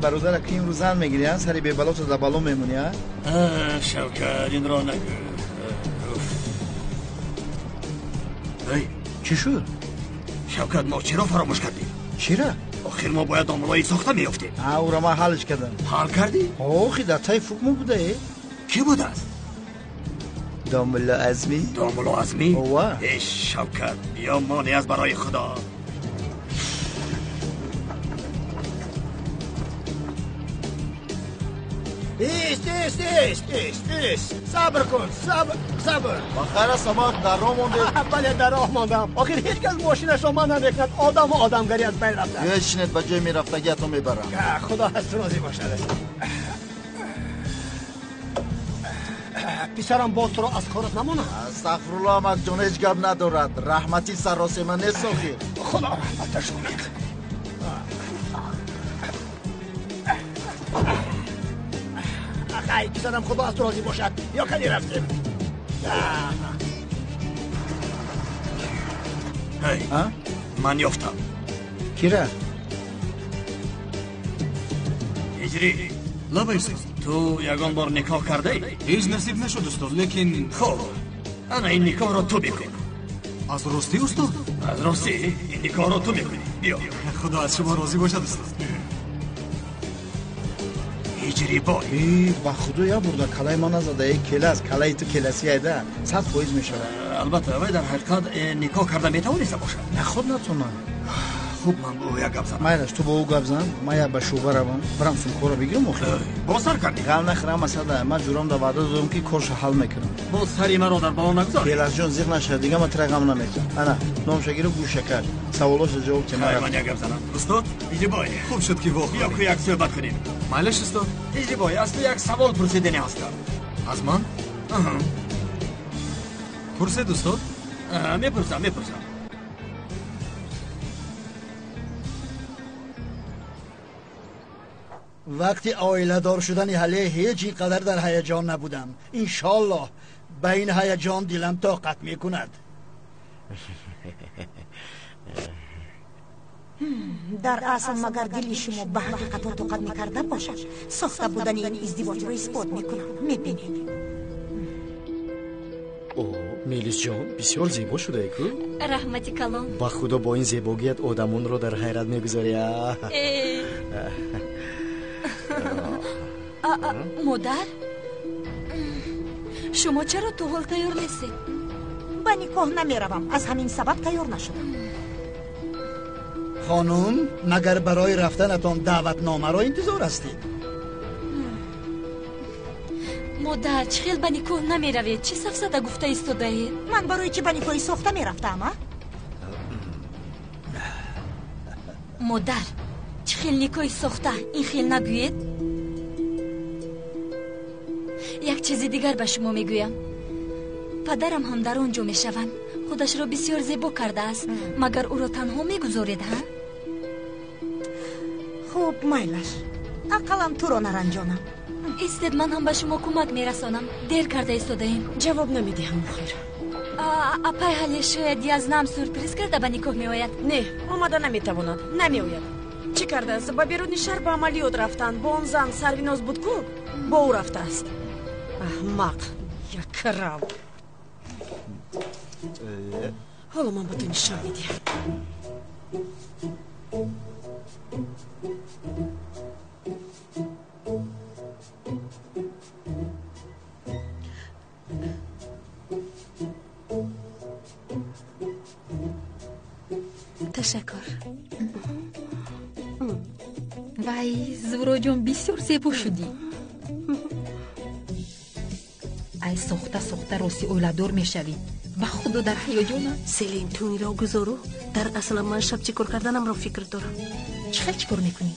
Бародар, ки имрӯз зан мегирӣ, сари бебалото дар бало мемонӣ, а? Шавкат, инро нагӯ. Эй, чӣ шуд? Шавкат, мо чиро фаромӯш кардем? Чира? Охир мо бояд домулои сохта меёфтем. Ӯро ман ҳалш кардам. Ҳал кардӣ? Охи, дар таи фук мо буда. Кӣ будааст? Домулло Азмӣ. Домулло Азмӣ? Ова. Эй, Шавкат, биё монеъ аз барои Худо. Ист, ист, ист, ист, ист. Сабр кун, сабр, сабр. Ба хайр аст, самак, дар роҳ мондед? Бале, дар роҳ мондам. Охир ҳеҷ кас мошинашро ман намекунад. Одаму одамгарӣ аз байн рафта. Биёед шинед, ба ҷои мерафтагиатон мебарам. Худо аз ту розӣ бошад. Писарам боз туро аз корат намонад. Астағфирулло, амакҷон, ҳеҷ гап надорад. Раҳмати саросема нест охир. Худо раҳматаш кунад. Ай, писарам, худо аз ту розӣ бошад. Ё каде рафтем? Эй, ман ёфтам. Кира? Ҳиҷрӣ. Лабай, устод. Ту ягон бор никоҳ кардаӣ? Ҳеҷ насиб нашуд, устод, лекин хуб, ана ин никоҳро ту бикун. Аз ростӣ, устод? Аз ростӣ, ин никоҳро ту мекунӣ. Биё. Худо аз шумо розӣ бошад, устод. Ҳиҷрӣ бой. Ба худо як бурда калаи ман назада. Келас, калаи ту келаси айда 100% мешавад. Албатта, вай дар ҳақиқат никоҳ карда метавониста бошад. Наход натонам. Хуб, ман бо ӯ як гап занам. Майлаш, ту бо ӯ гап зан, ман як ба шӯъба равам, барам сумкаро бигирам охир. Боз сар кардӣ? Ғам нахӯрам, асада. Ман ҷурам да ваъда додам, ки корша ҳал мекунам. Боз сари маро дар бало нагузор. Келасҷон, зиқ нашавад, дига ман тира ғам наметиҳам. Ана, номша гиру, гӯша кард. Саволоша ҷавоб те. Ман як гап занам. Устод, Ҳиҷрибой. Хуб шуд, ки вохӯрдем. Биё ку як суҳбат кунем. Майлаш, устод. Ҳиҷрибой, аз ту як савол пурсидани ҳастам. Аз ман? Пурсед, устод. Мепурсам, мепурсам. Вақти оиладор шудани ҳале ҳеҷ ин қадар дар ҳаяҷон набудам. Иншоллоҳ ба ин ҳаяҷон дилам тоқат мекунад. Дар асл магар дили шумо ба ҳақиқатҳо тоқат мекарда бошад, сохта будани ин издивоҷро исбот мекунам. Мебинед. О, Мелисҷон, бисёр зебо шудаe ку? Раҳмати калон. Ба худо бо ин зебогият одамонро дар ҳайрат мегузорӣ. Модар, шумо чаро то ҳол тайёр нестед? Ба никоҳ намеравам, аз ҳамин сабаб тайёр нашудам. Хонум, магар барои рафтанатон даъватномаро интизор ҳастед? Модар, чӣ хел ба никоҳ намеравед? Чӣ сафсата гуфта истодаед? Ман барои чӣ ба никоҳи сохта мерафтаам, а? Модар, чӣ хел никоҳи сохта? Ин хел нагӯед. Як чизи дигар ба шумо мегӯям. Падарам ҳам дар он ҷо мешаванд. Худашро бисёр зебо кардааст. Магар ӯро танҳо мегузоред, ҳа? Хуб, майлаш. Ақаллан туро наранҷонам. Истед, ман ҳам ба шумо кӯмак мерасонам. Дер карда истодаем. Ҷавоб намедиҳам, охир. Апай ҳале шояд язнам сюрприз карда ба никоҳ меояд. Не, омада наметавонад. Намеояд. Чӣ кардааст? Ба беруни шаҳр ба амалиёт рафтанд. Бо он зан Сарвиноз буд ку? Бо ӯ рафтааст. Аҳмақ, якрав. Ҳоло ман ба ту нишон медиҳам. Ташаккур. Вай, Зуроҷон, бисёр зебо шудӣ. Ай, сохта сохта рости оиладор мешавӣ. Ба худо дар ҳаяҷонам. Селин, ту инро гузору. Дар асла ман шаб чӣ кор карданамро фикр дорам. Чӣ хел чӣ кор мекунӣ?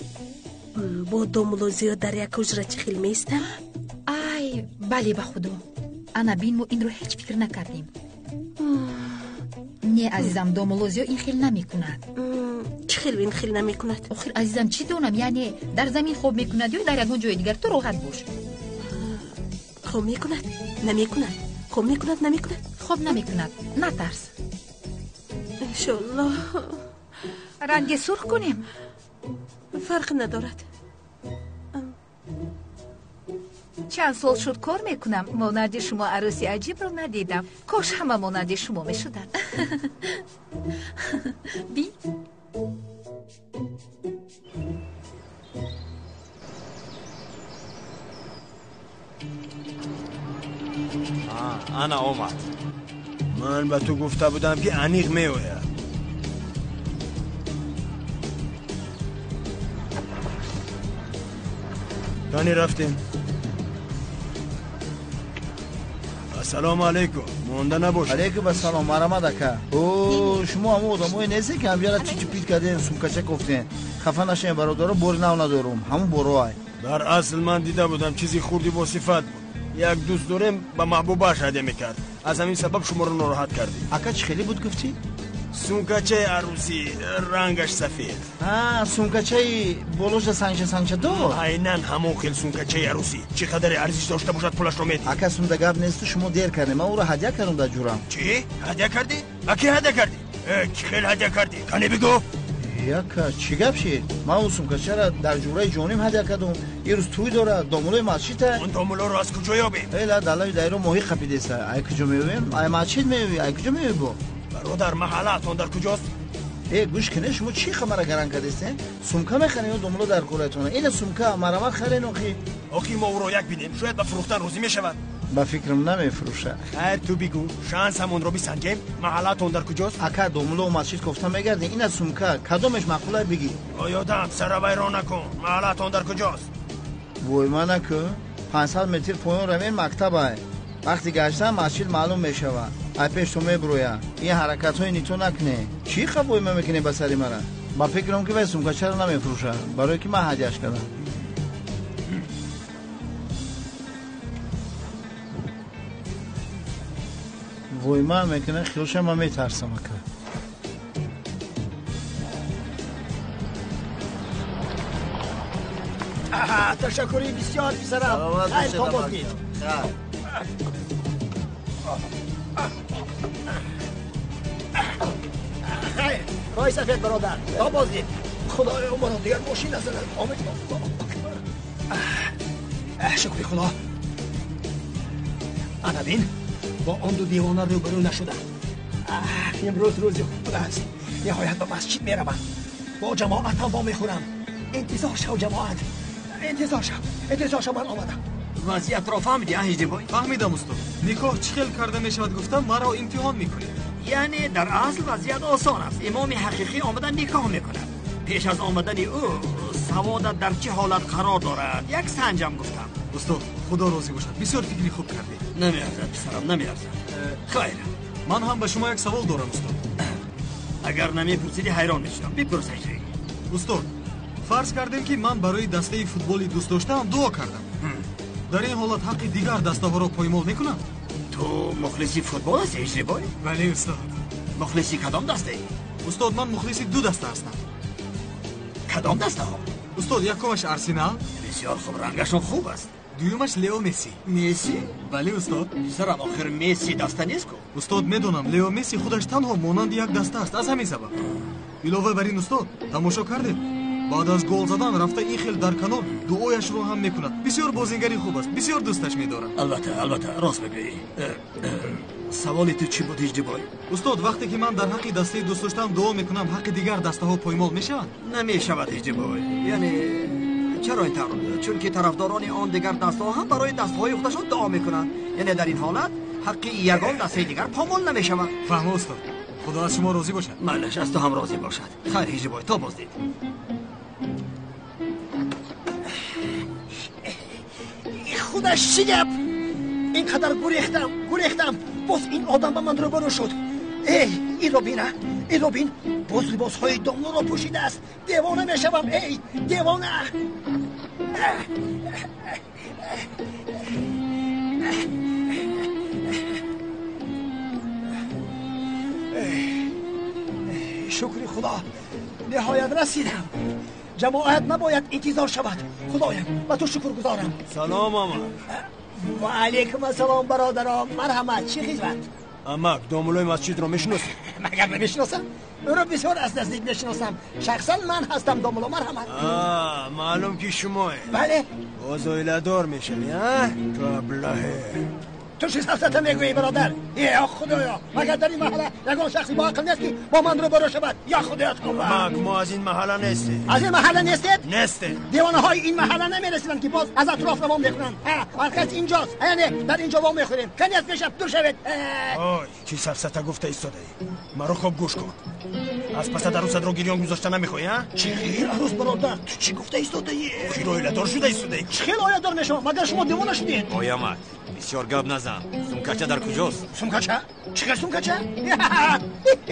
Бо домуло зиёд дар як ҳуҷра чӣ хел меистам? Ай, бале, ба худо. Ана бин, мо инро ҳеҷ фикр накардем. Не, азизам, домуло зиёд ин хел намекунад. Чӣ хел ин хел намекунад? Охир, азизам, чӣ донам, яъне дар замин хоб мекунад ё дар ягон ҷои дигар, ту роҳат бош. Хоб мекунад? Намекунад. Хоб мекунад, намекунад? Хоб намекунад, натарс. Иншоаллоҳ. Ранги сурх кунем? Фарқ надорад. Чанд сол шуд кор мекунам, монанди шумо арӯси аҷибро надидам. Кош ҳама монанди шумо мешуданд. Би ана омад. Ман ба ту гуфта будам, ки аниқ меояд. Кани рафтем. Ассалому алайкум. Монда набошед. Алайкум ассалом, марамад ака. О, шумо ҳамон одамое нестед, ки ҳамҷара чичи пит кардем, сумкача кофтем. Хафа нашавем, бародаро, бори нав надорум. Ҳамон бороай. Дар асл ман дида будам, чизи хурди босифат буд. Як дӯст дорем, ба маҳбубааш ҳадя мекард. Аз ҳамин сабаб шуморо нороҳат кардем. Ака, чӣ хеле буд гуфтӣ? Сумкачаи арӯсӣ, рангаш сафед. Сумкачаи болоша сангча сангча дор? Айнан ҳамон хел сумкачаи арӯсӣ. Чӣ қадаре арзиш дошта бошад, пулашро медиҳӣ. Ака, сумда гап несту, шумо дер кардем. Ман ӯро ҳадя кардам дар ҷурам. Чӣ? Ҳадя кардӣ? Ба кӣ ҳадя кардӣ? Чӣ хел ҳадя кардӣ? Кане бигӯ. Яка, чӣ гап шид? Ман ӯ сумкачаро дар ҷураи ҷоним ҳадя кардам. Ирӯз тӯй дорад, домулои масҷида. Он домулоро аз куҷо ёбем? Эла, далави дайро моҳӣ қапидеса. Ай куҷо меёбем? Ай масҷид меёбӣ, ай куҷо меёбӣ бо? Бародар, маҳаллаатон дар куҷост? Э, гӯш кунед, шумо чӣ хамара гаран кардестен? Сумка мехарен ё домуло дар кораятона? Ина сумка, марамат харен охи. Охи мо ӯро як бинем, шояд ба фурӯхтан розӣ мешавад. Ба фикрам намефурӯшад. Хайр, ту бигӯ, шансамонро бисанҷем. Маҳаллаатон дар куҷост? Ака, домуло масҷид кофта мегардем. Ина сумка, кадомеш маъқулай бигӣ. Оёдам, саравайрон накун. Маҳаллаатон дар куҷост? Вой, ма накун. 500 метр поён равем, мактабай. Вақти гаштан масҷид маълум мешавад. Ай пеш ту мебуроя. Ин ҳаракатҳои нито накунӣ. Чӣ хавойма мекунӣ ба сари мара? Ба фикрам, ки вай сумкачаро намефурӯшад, барое ки ман ҳадяш кардам. Войма мекунад, хиёлша ман метарсам, ака. Ташаккури бисёр, писарам. Хайр, то боздид. Хайр, роҳи сафед, бародар. То боздид. Худоё, маро дигар мошин назанад. Омин. Шукри Худо. Ана бин, бо он ду девона рӯбарӯ нашудам. Имрӯз рӯзи худ аст. Ниҳоят ба масҷид меравам. Бо ҷамоатам вомехӯрам. Интизор шав, ҷамоат. Интизор шав, интизор шав, ман омадам. Вазъиятро фаҳмидӣ, Ҳиҷрибой? Фаҳмидам, устод. Никоҳ чӣ хел карда мешавад гуфтам, маро имтиҳон мекунед. Яъне дар асл вазъият осон аст. Имоми ҳақиқӣ омада никоҳ мекунад. Пеш аз омадани ӯ саводат дар чӣ ҳолат қарор дорад, як санҷам гуфтам. Устод, худо розӣ бошад, бисёр фикри хуб кардед. Намеарзад, писарам, намеарзад. Хайр. Ман ҳам ба шумо як савол дорам, устод. Агар намепурсидӣ, ҳайрон мешудам. Бипурс, Ҳиҷрӣ. Устод, фарз кардем, ки ман барои дастаи футболи дӯст доштаам дуо кардам. Дар ин ҳолат ҳаққи дигар дастаҳоро поймол мекунам? Ту мухлиси футбол ҳастӣ, Ҳиҷрибой? Бале, устод. Мухлиси кадом дастаӣ? Устод, ман мухлиси ду даста ҳастам. Кадом дастаҳо? Устод, якумаш Арсенал. Бисёр хуб, рангашон хуб аст. Дуюмаш Лео Месси. Месси? Бале, устод. Писарам, охир Месси даста нест ку? Устод, медонам, Лео Месси худаш танҳо монанди як даста аст, аз ҳамин сабаб. Илова бар ин, устод, тамошо кардед? Баъд аз гол задан рафта ин хел дар канор дуояшро ҳам мекунад. Бисёр бозингари хуб аст, бисёр дӯсташ медорам. Албатта, албатта, рост мегӯӣ. Саволи ту чӣ буд, Ҳиҷрибой? Устод, вақте ки ман дар ҳаққи дастаи дӯст доштаам дуо мекунам, ҳаққи дигар дастаҳо поймол мешаванд? Намешавад, Ҳиҷрибой. Яъне чаро ин тавр? Чунки тарафдорони он дигар дастаҳо ҳам барои дастаҳои худашон дуо мекунанд. Яъне дар ин ҳолат ҳаққи ягон дастаи дигар помол намешавад. Фаҳмо, устод. Худо аз шумо розӣ бошад. Майлаш, аз ту ҳам розӣ бошад. Хайр, Ҳиҷрибой, то боздид. Худаш чӣ гап? Ин қадар гурехтам, гурехтам, боз ин одам ба ман рӯбарӯ шуд. Эй, инро бина, инро бин, боз либосҳои домлоро пӯшидааст. Девона мешавам, эй, девона. Шукри Худо, ниҳоят расидам. Ҷамоат набояд интизор шавад. Худоям, ба ту шукргузорам. Салом, омад. Ва алайкум ассалом, бародарон. Марҳамат, чӣ хизмат? Амак, домулои масҷидро мешиносӣ? Магар намешиносам? Ӯро бисёр аз наздик мешиносам. Шахсан ман ҳастам домуло, марҳамат. Маълум ки шумое. Бале. Боз оиладор мешавӣ, а? Ту аблаҳе. Ту чӣ сафсата мегӯӣ, бародар? Ё худоё, магар дар ин маҳалла ягон шахси боақл нест, ки бо ман рӯбарӯ шавад? Ё худоё, тавба! Амак, мо аз ин маҳалла нестем. Аз ин маҳалла нестед? Нестем. Девонаҳои ин маҳалла намерасиданд, ки боз аз атроф равон мекунанд. Марказ инҷост, яъне дар инҷо во мехӯрем. Кани аз пешам дур шавед. Ой, чӣ сафсата гуфта истодаӣ? Маро хуб гӯш кун. Аз пасат арӯсатро гирён гузошта намехоҳӣ, а? Чӣ хел арӯс, бародар? Ту чӣ гуфта истодаӣ? Охир оиладор шуда истодаӣ. Чӣ хел оиладор мешавам? Магар шумо девона шудед? Ой, амак, бисёр гап назан. Сумкача дар куҷост? Сумкача? Чӣ хел сумкача?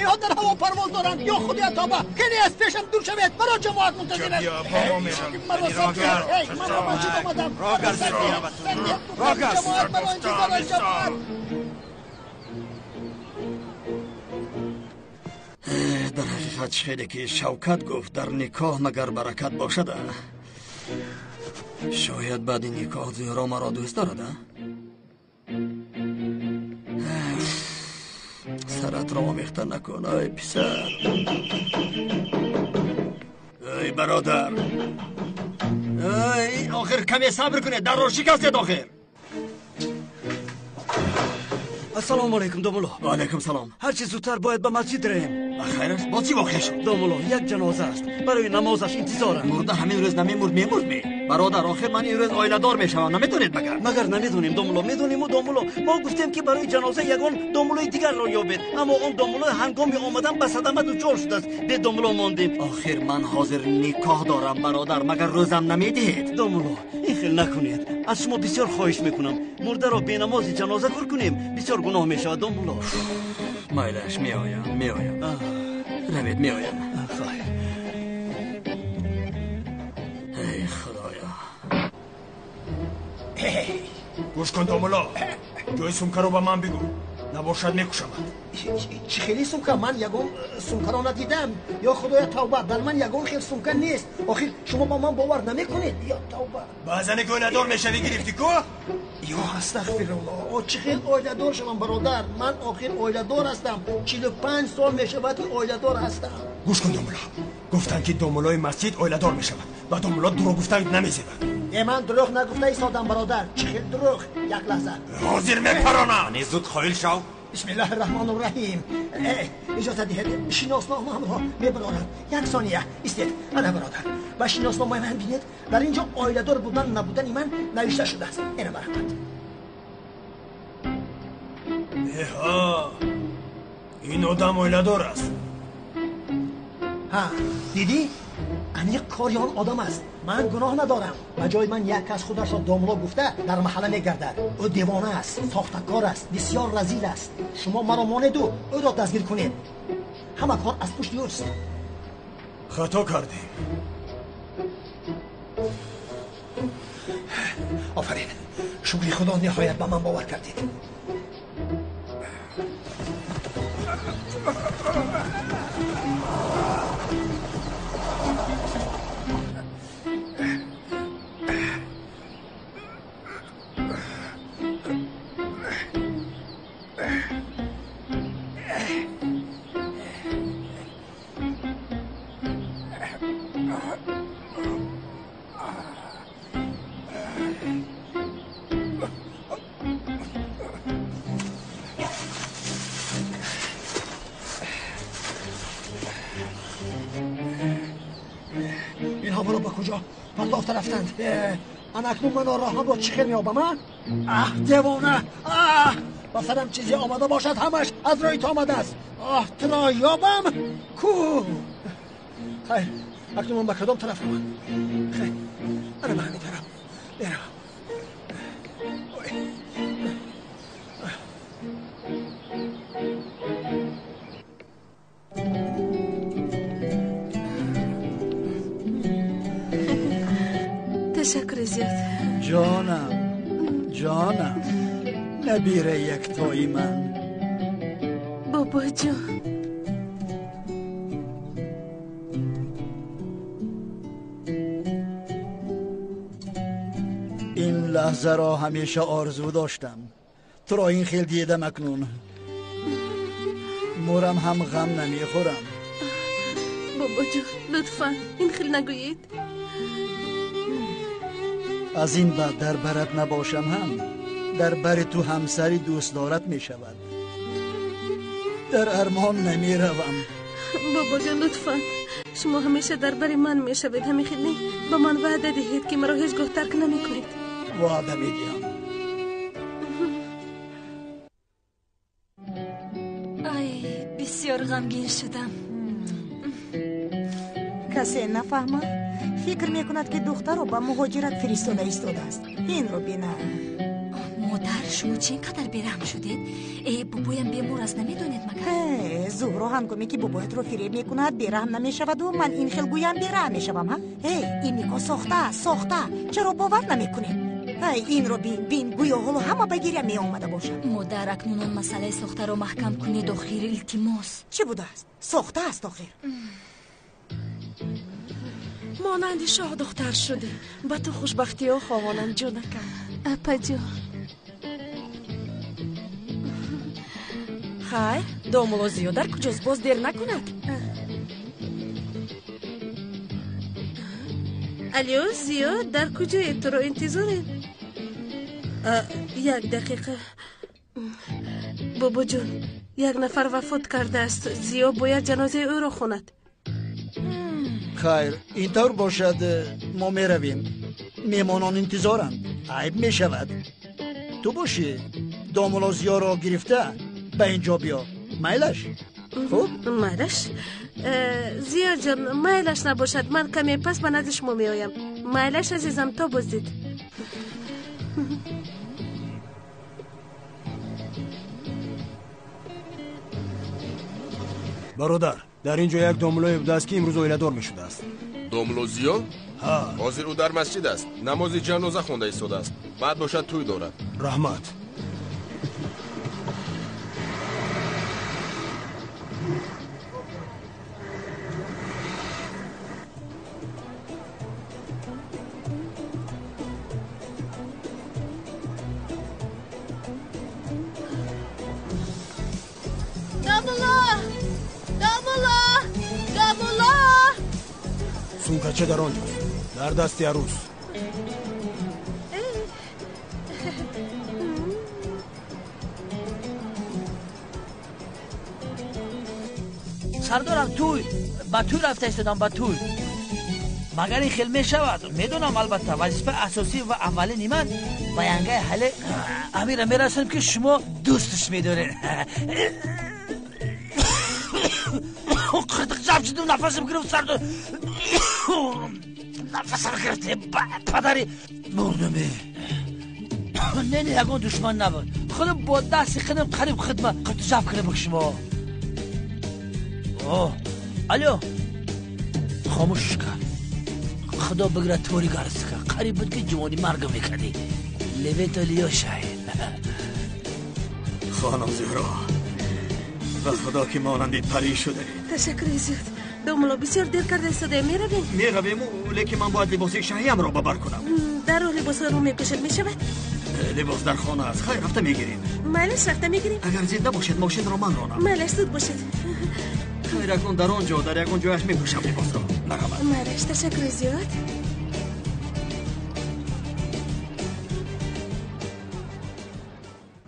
Инҳо дар ҳаво парвоз доранд. Ё худоя, тоба! Кани аз пешам дур шавед, маро ҷамоат мунтазир аст. Маро ман ба масҷид омадам. Ҷамоат маро интизор аст, ҷамоат. Дар ҳақиқат хеле ки Шавкат гуфт, дар никоҳ магар баракат бошад? Шояд баъди никоҳ Зуҳро маро дӯст дорад. Саратро омехта накун, ой писар. Ой бародар, ой, охир каме сабр кунед, дарро шикастед охир. Ассалому алайкум, домулло. Ва алайкум салом. Ҳарчи зудтар бояд ба масҷид раем. Ба хайр аст? Боз чӣ воқеа шуд? Домулло, як ҷаноза аст. Барои намозаш интизорам. Мурда ҳамин рӯз намемурд, мемурд ме? Бародар, охир ман ин рӯз оиладор мешавам, намедонед магар? Магар намедонем, домулло, медониму домулло. Мо гуфтем, ки барои ҷаноза ягон домуллои дигарро ёбед, аммо он домулло ҳангоми омадан ба садама дучор шудааст. Бе домулло мондем. Охир ман ҳозир никоҳ дорам, бародар, магар рӯзам намедиҳед? Домулло, ин хел накунед. Аз шумо бисёр хоҳиш мекунам. Мурдаро бенамози ҷаноза гур кунем, бисёр гуноҳ мешавад, домулло. Майлаш, меоям, меоям. Равед, меоям. Хайр. Эй худоё. Гӯш кун, домулло, ҷои сумкаро ба ман бигӯ, набошад мекушамад. Чӣ хели сумка? Ман ягон сумкаро надидам. Ё худоя, тавба, дар ман ягон хел сумка нест. Охир шумо ба ман бовар намекунед. Ё тавба. Баъзане ки оиладор мешавӣ гирифтӣ ку? Ё астағфируллоҳ, чӣ хел оиладор шавам, бародар? Ман охир оиладор ҳастам. 45 сол мешавад, ки оиладор ҳастам. Гӯш кун, домулло, гуфтанд, ки домуллои масҷид оиладор мешавад ва домулло дурӯғ гуфтан намезебад. Ман дурӯғ нагуфта истодам, бародар. Чӣ хел дурӯғ? Як лаҳза. Ҳозир мепаронам. Не, зуд хоил шав. Бисмиллаҳи раҳмони раҳим. Иҷоза диҳед, шиносномаамро мебарорам. Як сония истед. Ана, бародар, ба шиносномаи ман бинед, дар ин ҷо оиладор будан набудани ман навишта шудааст. Ина, марҳамат. Эҳа, ин одам оиладор аст. Ҳа, дидӣ? Аниқ кори он одам аст. Ман гуноҳ надорам. Ба ҷои ман як кас худашро домулло гуфта дар маҳалла мегардад. Ӯ девона аст, сохтакор аст, бисёр разил аст. Шумо маро монеду ӯро дастгир кунед. Ҳама кор аз пушти ӯст. Хато кардем. Офарин, шукри худо, ниҳоят ба ман бовар кардед. اینها مرا به کجا پرداخته رفتند؟ انا اکنون من راهم را چه خیر میابم؟ اه دیوانه، اه با سرم چیزی آمده باشد، همش از روی تو آمده است. آه تو را یابم کو. خیر، اکنون من به کدام طرف روم؟ خیر، انا به همین طرف میروم. Ташаккури зиёд. Ҷонам, ҷонам, набираи яктои ман. Бобоҷон. Ин лаҳзаро ҳамеша орзу доштам. Туро ин хел дидам акнун. Мурам ҳам ғам намехӯрам. Бобоҷон, лутфан ин хел нагӯед. Аз ин баъд дар барат набошам ҳам дар бари ту ҳамсари дӯстдорат мешавад. Дар армон намеравам. Бобоҷон, лутфан шумо ҳамеша дар бари ман мешавед, ҳамин хел не? Ба ман ваъда диҳед, ки маро ҳеҷ гоҳ тарк намекунед. Ваъда медиҳам. Ай, бисёр ғамгин шудам. Касе нафаҳмад, фикр мекунад, ки духтарро ба муҳоҷират фиристода истодааст. Инро бина. Модар, шумо чӣ ин қадар бераҳм шудед? Э, бобоям бемор аст, намедонед магар? Э, Зуҳро ҳангоме ки бобоятро фиреб мекунад, бераҳм намешаваду ман ин хел гӯям бераҳм мешавам, ҳа? Э, ин никоҳ сохта аст, сохта. Чаро бовар намекунед? Ай, инро бин, бин, гӯё ҳоло ҳама ба гиря меомада бошад. Модар, акнун он масъалаи сохтаро маҳкам кунед, охир, илтимос. Чӣ будааст? Сохта аст, охир. Монанди шоҳдухтар шудӣ. Ба ту хушбахтиҳо хоҳонам, ҷонакам. Апаҷон. Хайр, домулло Зиё дар куҷост? Боз дер накунад? Алё, Зиё, дар куҷоед? Туро интизорем. Як дақиқа. Бобоҷон, як нафар вафот кардааст. Зиё бояд ҷанозаи ӯро хонад. Хайр, ин тавр бошад, мо меравем. Меҳмонон интизоранд, айб мешавад. Ту бошӣ, домулло Зиёро гирифта ба ин ҷо биё. Майлаш? Хуб? Майлаш. Зиёҷон, майлаш набошад, ман каме пас ба назди шумо меоям. Майлаш, азизам, то боздид. Бародар, дар ин ҷо як домуллое будааст, ки имрӯз оиладор мешудааст. Домулло Зиё? Ҳа. Ҳозир ӯ дар масҷид аст, намози ҷаноза хонда истодааст. Баъд бошад тӯй дорад. Раҳмат. Сумкача дар он ҷост, дар дасти арӯс. Сардорам, тӯй ба тӯй рафта истодам, ба тӯй. Магар ин хел мешавад? Медонам, албатта, вазифаи асосӣ ва аввалини ман ба янгаи ҳале амира мерасонем, ки шумо дӯстш медоред. Қиртиқ ҷаб шудум, нафасам гирифт, сардор, нафасам гирифт. Падари мурдуме. Не, не, ягон душман набуд. Худам бо дасти худам қариб хидма қиртиҷаб кардам ба шумо. Алё, хомӯшш кард. Худо бигирад тори гарска. Қариб буд, ки ҷавони маргам мекардӣ. Левето лиёшай. Хонум Зуҳро, ба худо ки монанди парӣ шудаед. Ташаккури зиёд. Домулло, бисёр дер карда истодаем, меравем? Меравему, лекин ман бояд либоси шаҳиямро ба бар кунам. Дар роҳ либосҳоро мепӯшед, мешавад? Либос дар хона аст. Хайр, рафта мегирем. Майлаш, рафта мегирем. Агар зид набошед, мошинро ман ронам. Майлаш, зуд бошед. Хайр, акнун дар он ҷо, дар ягон ҷояш мепӯшам либосро. Марҳамат. Майлаш, ташаккури зиёд.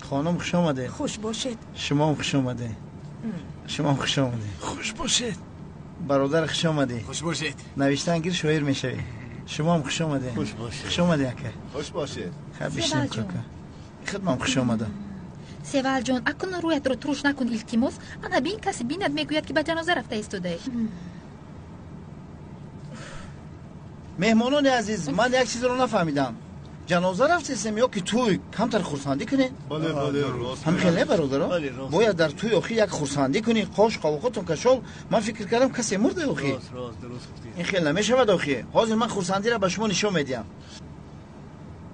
Хонум, хуш омадед. Хуш бошед. Шумоам хуш омадед. Шумоам хуш омадед. Хуш бошед. Бародар, хуш омадӣ. Хуш бошед. Навиштан гир, шоир мешавӣ. Шумоам хуш омадед. Хуш бошед. Хуш омадӣ, ака. Хуш бошед. Хаб бишинем, кака. Хидмам хуш омадам. Севалҷон, акнун рӯятро туруш накун, илтимос. Ана бин, касе бинад, мегӯяд, ки ба ҷаноза рафта истодаӣ. Меҳмонони азиз, ман як чизро нафаҳмидам. Ҷаноза рафтесем ё ки тӯй? Камтар хурсандӣ кунед. Бале, бале, рост. Ҳамин хел не, бародаро? Бояд дар тӯй охи як хурсандӣ кунӣ. Қош қовоқотон кашол. Ман фикр кардам, касе мурда охи. Ин хел намешавад охи. Ҳозир ман хурсандиро ба шумо нишон медиҳам.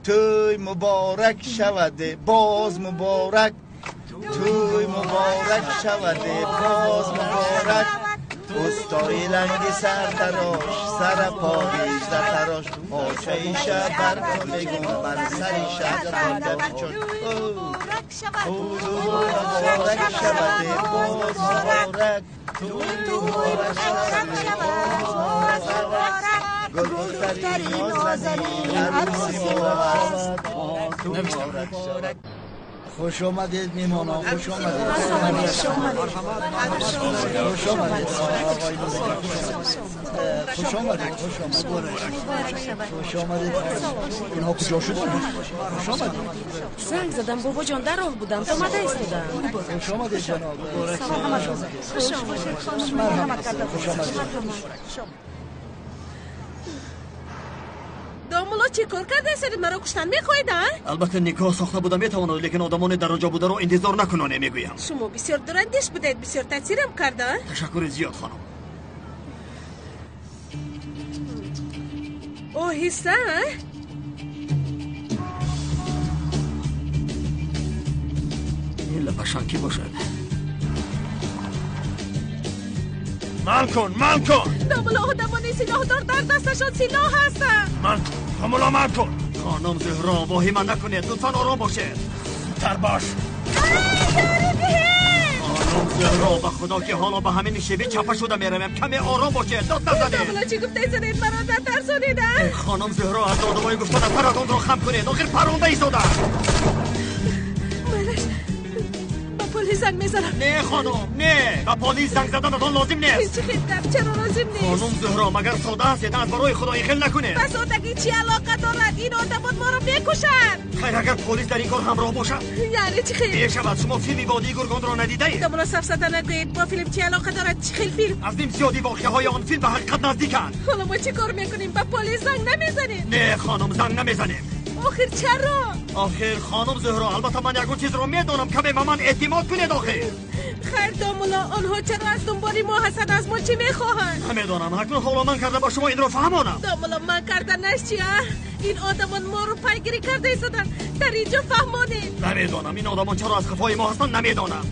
Тӯй муборак шавад, боз муборак. Тӯй муборак шавад, боз муборак. Устои ланги сартарош, сарапо ҳиждатарош, почаи шаб бар мегум, бар сари шаб банда бичош. Муборак шавад, боз муборак, туй муборак шавад, боз муборак, гулдухтари нозанин арӯси мост, муборак шавад. Хуш омадед, меҳмонон, хуш омадед. Хуш омадед. Хуш омадед, хуш омадед. Хуш омадед. Инҳо куҷо шуданд? Хуш омадед. Занг задам, бобоҷон, дар роҳ будам, омада истодам. Хуш омадед, ҷаноб. Хуш омадед. Хуш омадед. Домулло чӣ кор кардаистед? Маро куштан мехоҳед, а? Албатта никоҳ сохта буда метавонад, лекин одамони дар онҷо бударо интизор накуноне, мегӯям. Шумо бисёр дурандеш будед, бисёр таъсирам карда. Ташаккури зиёд, хонум. Оҳиста, а? Ин лапашан кӣ бошад? Ман кун, ман кун! Домулло, одамони силоҳдор дар дасташон силоҳ ҳастанд. Ман кун, домулло, ман кун! Хонум Зуҳро, воҳима накунед, лутфан ором бошед. Зудтар бош. Хонум Зуҳро, ба худо ки ҳоло ба ҳамин шеви чапа шуда меравем. Каме ором бошед, дод назанед. Домулло, чӣ гуфтаистед? Маро натарсонед, а? Хонум Зуҳро, аз одамои гуфтана саратонро хам кунед. Охир паронда истода. Майлаш, ба полис занг мезанам. Не, хонум, не, ба полис занг заданатон лозим нест. Чӣ хел гап? Чаро лозим нест? Хонум Зуҳро, магар сода ҳастед? Аз барои худо ин хел накунед. Ба содагӣ чӣ алоқа дорад? Ин одамон моро мекушанд. Хайр, агар полис дар ин кор ҳамроҳ бошад. Яъне чӣ хел? Мешавад. Шумо филми водии гургонро надидаед? Домулло, сафсата нагӯед. Бо филм чӣ алоқа дорад? Чӣ хел филм? Аз ним зиёди воқеаҳои он филм ба ҳақиқат наздиканд. Ҳоло мо чӣ кор мекунем? Ба полис занг намезанем? Не, хонум, занг намезанем. Охир чаро? Охир хонум Зуҳро, албатта ман ягон чизро медонам. Каме ба ман эътимод кунед охир. Хайр, домулло, онҳо чаро аз дунболи мо ҳастанд? Аз мо чӣ мехоҳанд? Намедонам. Акнун ҳоло ман карда ба шумо инро фаҳмонам. Домулло, ман карданаш чи, а? Ин одамон моро пайгирӣ карда истоданд. Дар ин ҷо фаҳмонед. Намедонам. Ин одамон чаро аз қафои мо ҳастанд, намедонам.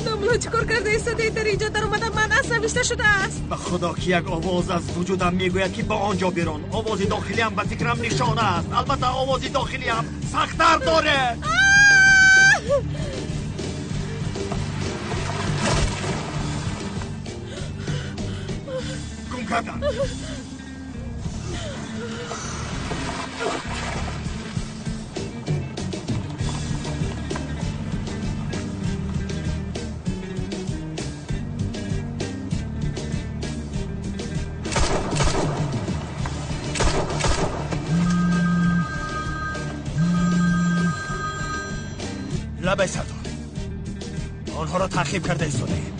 Домулло, чӣ кор карда истодед? Дар ин ҷо даромада ман аз навишта шудааст. Ба худо ки як овоз аз вуҷудам мегӯяд ки ба он ҷо бирон. Овози дохилиам ба фикрам нишона аст. Албатта овози дохилиам сахттар дорад. Гум кардам. Лабай сардор, онҳоро таъқиб карда истодаем.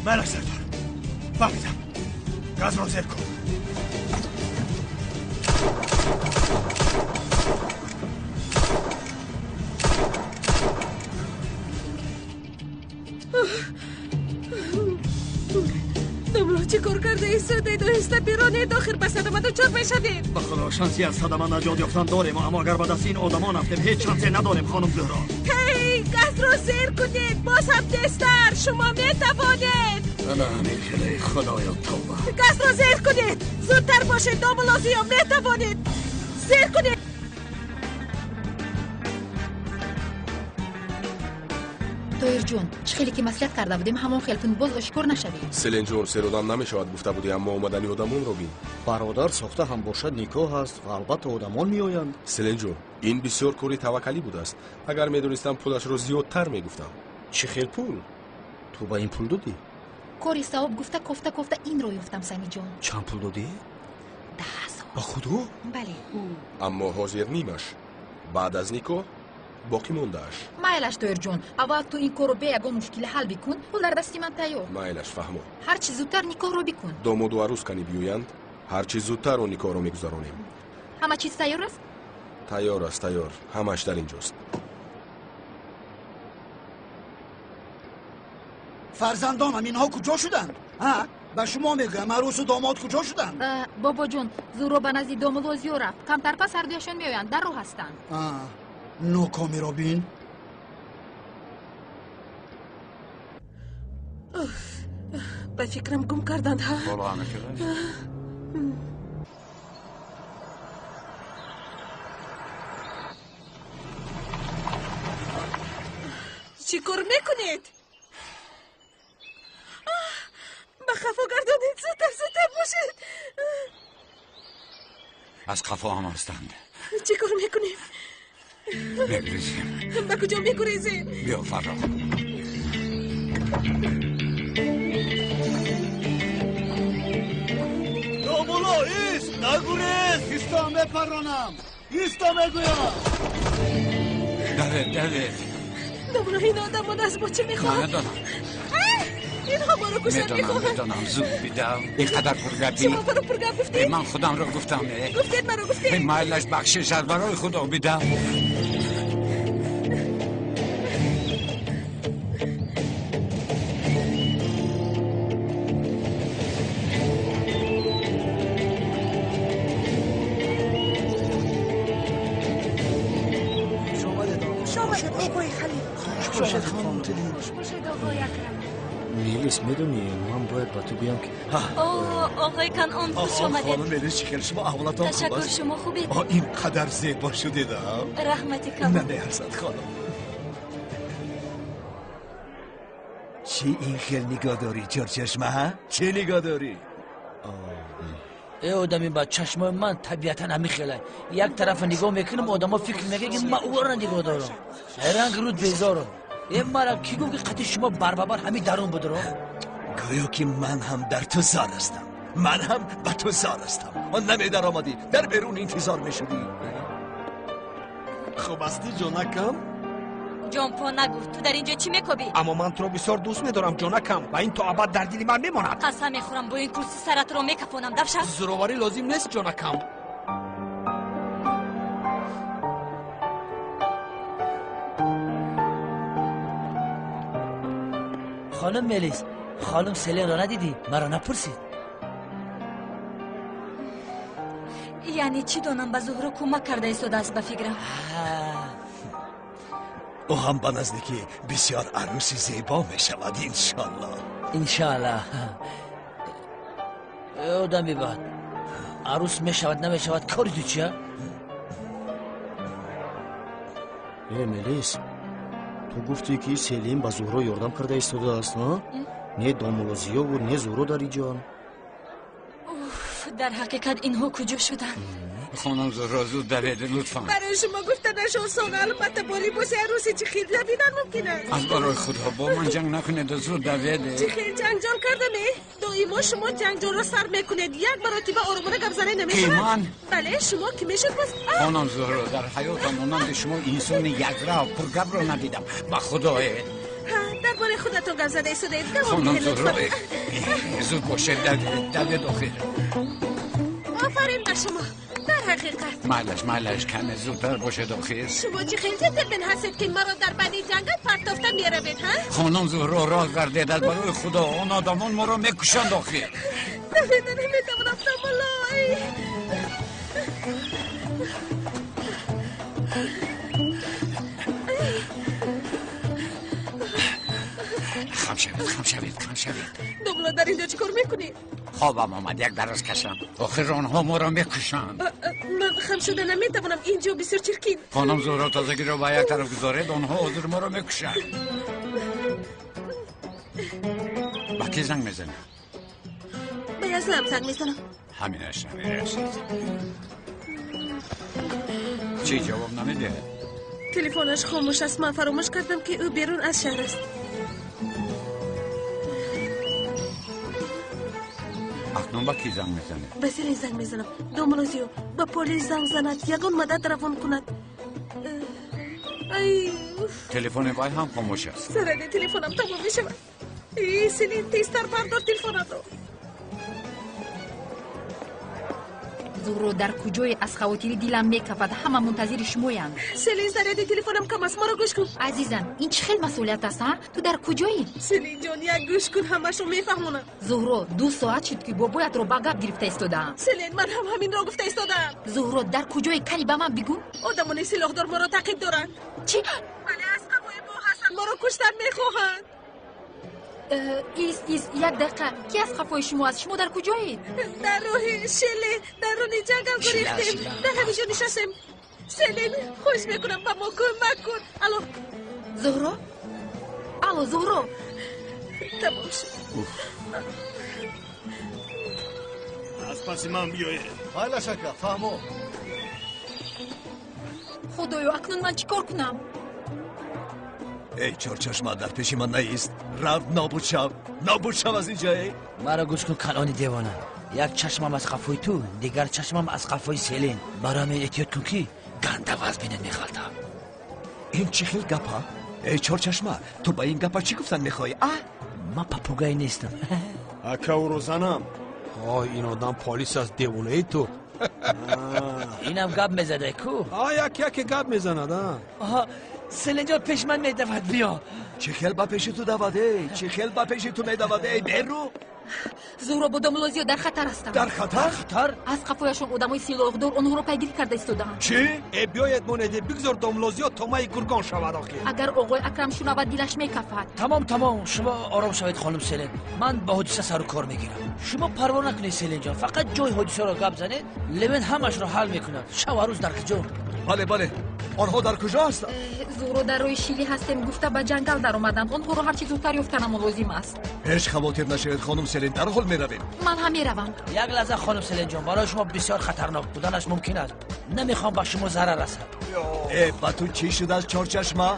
Малак сардор, фаҳмидам. Газро зер кун. Домулло, чӣ кор карда истодед? Оҳиста биронед, охир ба садама дучор мешавед. Ба худо шанси аз садама наҷот ёфтан дорем, аммо агар ба дасти ин одамон афтем ҳеҷ шансе надорем, хонум Зуҳро. Ҳей, газро зер кунед, боз ҳам тезтар, шумо метавонед. Ана ҳамин хеле, худоё тавба. Газро зер кунед, зудтар бошед, домулло Зиё, метавонед. Зер кунед. Тоирҷон, чӣ хеле ки маслиҳат карда будем, ҳамон хел кун, боз ошкор нашавӣ. Селенҷон, серодам намешавад гуфта будӣ, аммо омадани одамонро бин. Бародар, сохта ҳам бошад никоҳ аст ва албатта одамон меоянд. Селенҷон, ин бисёр кори таваккалӣ будааст. Агар медонистам пулашро зиёдтар мегуфтам. Чӣ хел пул? Ту ба ин пул додӣ? Кори савоб гуфта кофта кофта инро ёфтам, Самиҷон. Чанд пул додӣ? 10,000. Ба худо? Бале. Аммо ҳозир нимаш. Баъд аз никоҳ боқӣ мондааш. Майлаш, Тоирҷон, аввал ту ин корро бе ягон мушкилӣ ҳал бикун, пул дар дасти ман тайёр. Майлаш, фаҳмо. Ҳарчи зудтар никоҳро бикун. Домоду арӯс кани биёянд, ҳарчи зудтар он никоҳро мегузаронем. Ҳама чиз тайёр аст? Тайёр аст, тайёр. Ҳамааш дар ин ҷост. Фарзандонам, инҳо куҷо шуданд? Ба шумо мегӯям, арӯсу домод куҷо шуданд? Бобоҷон, Зуҳро ба назди домулло Зиё рафт. Камтар пас ҳардуяшон меоянд, дар роҳ ҳастанд. Нокомиро бин. Ба фикрам гум карданд, ҳа? Ҳоло ҳама шудааст? Чӣ кор мекунед? Ба қафо гардонед, зудтар, зудтар бошед. Аз қафо ҳам ҳастанд. Чӣ кор мекунем? Мегурезем. Ба куҷо мегурезем? Биё, Фаррух. Домулло, ист, нагурез! Исто мепаронам, исто мегӯям. Давед, давед. Домулло, ин одамон аз мо чӣ мехоҳанд? Намедонам. Инҳо моро куштан мехоҳанд. Медонам, зуд бидав. Ин қадар пургапӣ. Шумо маро пургап гуфтед? Ман худамро гуфтам. Гуфтед, маро гуфтед. Майлаш, бахшиш, аз барои худо бидав. Мелис, медонӣ, ман бояд ба ту гӯям ки Оғои Канъон, хуш омадед. Хонум Мелис, чӣ хел шумо, аҳволатон хуб аст? Ташаккур, шумо хубед? Ин қадар зебо шудед. Раҳмати калон. Намеарзад, хонум. Чӣ ин хел нигоҳ дорӣ, чорчашма? Чӣ нигоҳ дорӣ? Э, одами ба чашмои ман табиатан ҳамин хелай. Як тарафа нигоҳ мекунам, одамо фикр мекунанд, ки ман ӯро нигоҳ дорам. Ранг руд безорам. Э, мара кӣ гуфт, ки қати шумо барбабар ҳамин дарун будро? Гӯё ки ман ҳам дар ту зор ҳастам. Ман ҳам ба ту зор ҳастам. Он намедаромадӣ, дар берун интизор мешудӣ. Хуб ҳастӣ, ҷонакам? Ҷонпо нагӯ, ту дар инҷо чӣ мекобӣ? Аммо ман туро бисёр дӯст медорам, ҷонакам, ва ин то абад дар дили ман мемонад. Қасам мехӯрам, бо ин курсӣ саратро мекафонам, давшав. Зӯроварӣ лозим нест, ҷонакам. Хонум Мелис, хонум Селенро надидӣ? Маро напурсид. Яъне чӣ донам, ба Зуҳро кӯмак карда истодааст, ба фикрам. Ӯ ҳам ба наздикӣ бисёр арӯси зебо мешавад, иншоаллоҳ. Иншоаллоҳ. Э, одами бад, арӯс мешавад, намешавад, кори ту чия? Э, Мелис, ту гуфтӣ, ки Селим ба Зуҳро ёрдам карда истодааст, не домулло Зиёву не Зуҳро дар инҷоанд. Дар ҳақиқат инҳо куҷо шуданд? Хонум Зуҳро, зуд давед, лутфан. Барои шумо гуфтанаш осон, албатта, бо либоси арӯсӣ чӣ хел давидан мумкин аст? Аз барои худо бо ман ҷанг накунед, зуд давед. Чӣ хел ҷанҷол кардам? Э, доимо шумо ҷанҷолро сар мекунед. Як маротиба оромона гап занӣ намешавад? Ман? Бале, шумо ки мешуд боз. Хонум Зуҳро, дар ҳаётам монанди шумо инсони якрав пургапро надидам, ба худое. Дар бораи худатон гап зада истодаед. Хонум Зуҳро, зуд бошед, давед, давед охир. Офарин ба шумо, дар ҳақиқат. Майлаш, майлаш, каме зудтар бошед охир. Шумо чӣ хел ҷентлмен ҳастед, ки маро дар байни ҷангал партофта меравед, ҳа? Хонум Зуҳро, рост гардед, аз барои худо, он одамон моро мекушанд охир. Давида наметавонам, домулло. Хам шавед, хам шавед, хам шавед. Домулло, дар инҷо чӣ кор мекунӣ? Хобам омад, як дароз кашам. Охир онҳо моро мекушанд. Ман хам шуда наметавонам, инҷо бисёр чиркин. Хонум Зуҳро, тозагиро ба як тараф гузоред, онҳо ҳозир моро мекушанд. Ба кӣ занг мезанӣ? Ба Язлам занг мезанам. Ҳаминаш намерасид. Чӣ ҷавоб намедиҳад? Телефонаш хомӯш аст. Ман фаромӯш кардам, ки ӯ берун аз шаҳр аст. Акнун ба кӣ занг мезанед? Ба Селин занг мезанам. Домулло Зиё ба полис занг занад, ягон мадад равон кунад. Ай, Телефони вай ҳам хомӯш аст. Заради телефонам тамом мешавад. Селин, тезтар бардор телефонатро. Зуҳро, дар куҷое? Аз хавотирӣ дилам мекафад, ҳама мунтазири шумоянд. Селин, заряди телефонам кам аст, маро гӯш кун. Азизам, ин чӣ хел масъулият аст, а? Ту дар куҷоӣ? Селин ҷон, як гӯш кун, ҳамашро мефаҳмонам. Зуҳро, 2 соат шуд, ки бобоятро ба гап гирифта истодаам. Селин, ман ҳам ҳаминро гуфта истодаам. Зуҳро, дар куҷое? Кани ба ман бигӯ. Одамони силоҳдор моро таъқиб доранд. Чӣ? Бале, аз қафои мо ҳастанд, моро куштан мехоҳанд. Ист, ист, як дақиқа. Ки аз қафои шумо аст? Шумо дар куҷоед? Дар роҳи Шеле, дар рони ҷангал гурехтем. Дар ҳамин ҷо нишастем. Селин, хоҳиш мекунам, ба мо кӯмак кун. Алло. Зуҳро? Алло, Зуҳро. Тамом шуд. Аз паси ман биёед. Майлаш ака, фаҳмо. Худоё, акнун ман чӣ кор кунам? Эй, чорчашма, дар пеши ман наист. Рав, нобуд шав. Нобуд шав аз инҷа, эй. Маро гӯш кун, калони девона. Як чашмам аз қафои ту, дигар чашмам аз қафои Селин. Барои ҳамин эҳтиёт кун, ки ганда вазбинат мехалтам. Ин чӣ хел гапа? Эй, чорчашма, ту ба ин гапа чӣ гуфтан мехоҳӣ, а? Ман папугай нестам. Ака, ӯро занам. Ой, ин одам полис аст, девонаи ту. Инам гап мезадай ку? А, як яке гап мезанад, а? Аҳа, Селинҷон пеш ман медавад, биё. Чӣ хел ба пеши ту давад, эй? Чӣ хел ба пеши ту медавад, эй, беру? Зуҳро бо домулозиё дар хатар ҳастанд. Дар хатар? Хатар? Аз қафояшон одамои силоҳдор онҳоро пайгирӣ карда истодаанд. Чӣ? Э, биёед монеде, бигзор домулозиё томаи гургон шавад охир. Агар оғои Акрам шунавад, дилаш мекафад. Тамом, тамом, шумо ором шавед, хонум Селин. Ман ба ҳодиса сару кор мегирам. Шумо парво накунед, Селинҷон. Фақат ҷои ҳодисаро гап занед, Левен ҳамашро ҳал мекунад. Шав арӯз дар куҷо? Бале, бале. Онҳо дар куҷо ҳастанд? Зуҳро дар роҳи Шили ҳастем гуфта ба ҷангал даромаданд. Онҳоро ҳарчи зудтар ёфтанамон лозим аст. Ҳеҷ хавотир нашавед, хонум Селин, дарҳол меравем. Ман ҳам меравам. Як лаҳза, хонум Селинҷон, барои шумо бисёр хатарнок буданаш мумкин аст. Намехоҳам ба шумо зарар расад. Э, ба ту чӣ шудааст, чорчашма?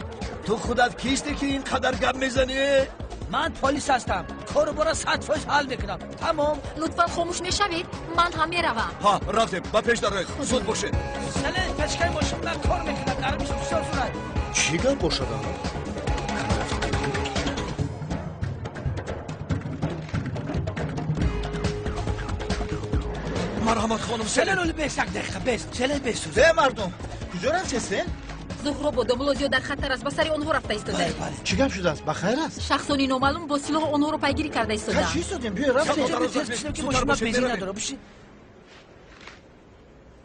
Ту худат кистӣ, ки ин қадар гап мезанӣ? Ман полис ҳастам. Кору бора 100% ҳал мекунам. Тамом. Лутфан хомӯш мешавед? Ман ҳам меравам. Ҳа, рафтем, ба пеш дароед. Зуд бошед. Селин, печкаи мошин ман кор мекунад. Гармиш бисёр зуд. Чӣ гап бошад? Марҳамат, хонум Селин. Селин, бес, як дақиқа, бес. Селин, бесӯз. Э, мардум, куҷо рафтед, Селин? Зуҳро бо домулозиё дар хатар аст, ба сари онҳо рафта истодаем. Чӣ гап шудааст? Ба хайр аст? Шахсони номаълум бо силоҳ онҳоро пайгирӣ карда истодаанд. Чӣ истодем? Биё, рафтем.